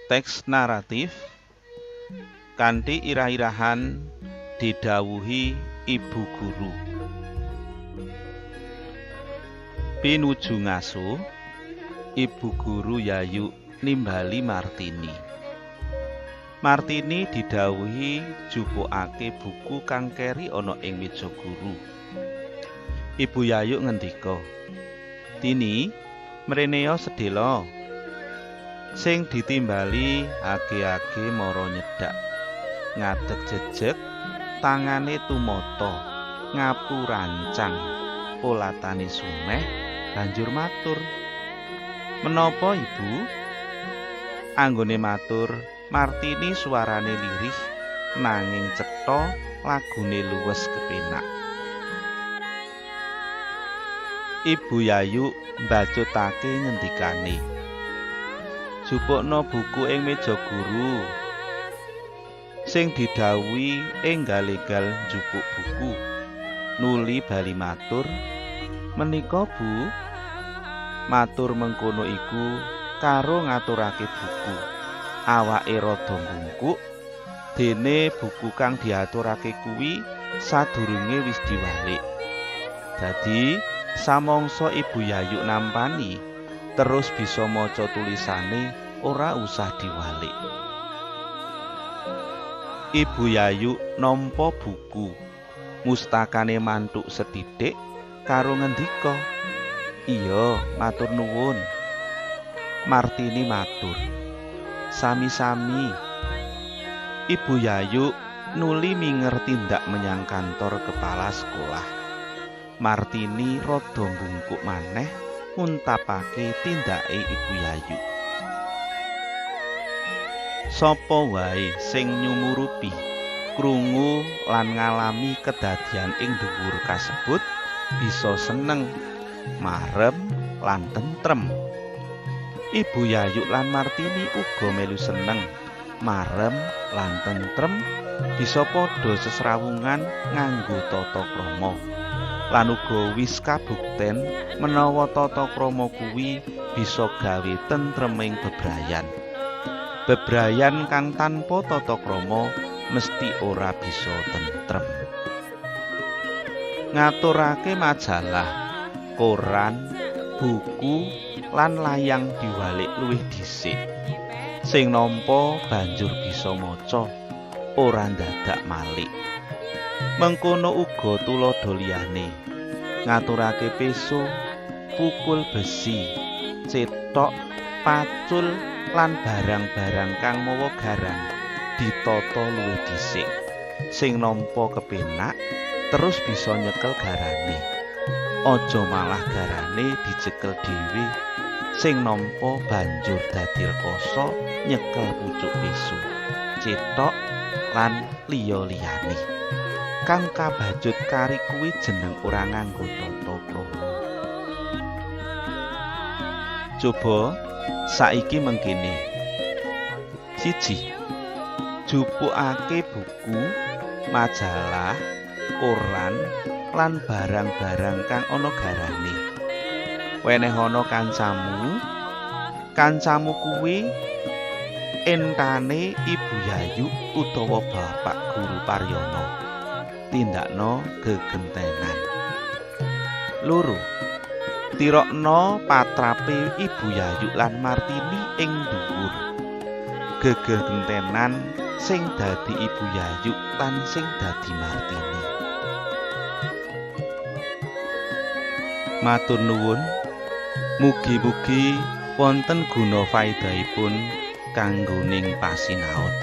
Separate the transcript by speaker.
Speaker 1: Teks naratif kanthi irah-irahan didhawuhi ibu guru. Pinuju ngaso, ibu guru Yayu nimbali Martini. Martini didhawuhi jupukake buku kang keri ana ing meja guru. Ibu Yayu ngendika, "Tini, mreneya sedhela." Sing ditimbali age-age mara nyedhak. Ngadeg jejeg, tangane tumata, ngapu rancang, polatane sumeh, banjur matur, "Menapa, Ibu?" Anggone matur, Martini suarane lirih nanging cetha lagune luwes kepenak. Ibu Yayu mbacutake ngendikane, "Jupukna buku ing meja guru." Sing didhawuhi enggal-enggal njupuk buku. Nuli bali matur, "Menika, Bu." Matur mengkono iku karo ngaturake buku. Awake rada mbungkuk, dene buku kang diaturake kuwi sadurunge wis diwalik. Dadi samangsa Ibu Yayu nampani terus bisa maca tulisane ora usah diwalik. Ibu Yayu nampa buku. Mustakane manthuk sethithik karo ngendika, "Iya, matur nuwun." Martini matur, "Sami-sami." Ibu Yayu nuli minger tindak menyang kantor kepala sekolah. Martini rada mbungkuk maneh nguntapake tindake Ibu Yayu. Sapa wae sing nyumurupi, krungu lan ngalami kedadian ing dhuwur kasebut bisa seneng, marem lan tentrem. Ibu Yayu lan Martini uga melu seneng, marem lan tentrem, bisa padha sesrawungan nganggo tata krama. Lan uga wis kabukten menawa tata krama kuwi bisa gawe tentreming bebrayan. Bebrayan kang tanpa tata krama mesti ora bisa tentrem. Ngaturake majalah, koran, buku lan layang diwalik luwih dhisik. Sing nampa banjur bisa maca, ora ndadak malik. Mengkono uga tuladha liyane, ngaturake peso, pukul besi, cethok, pacul lan barang-barang kang mawa garang ditata luwih dhisik. Sing nampa kepenak terus bisa nyekel garane. Aja malah garane dicekel dhewe. Sing nampa banjur dadi rekoso nyekel pucuk peso, cethok lan liya-liyane. Kang kabacut kari kuwi jeneng ora nganggo tata krama. Coba saiki mengkene. 1. Jupukake buku, majalah, koran lan barang-barang kang ana garane. Wenehana kancamu. Kancamu kuwi entane Ibu Yayu utawa Bapak Guru Paryono. Tindakno gegentenan. 2. Tirokno patrape Ibu Yayu lan Martini ing dhuwur. Gegentenan sing dadi Ibu Yayu lan sing dadi Martini. Matur nuwun. Mugi-mugi wonten guna faedahipun kanggo ning pasinaon.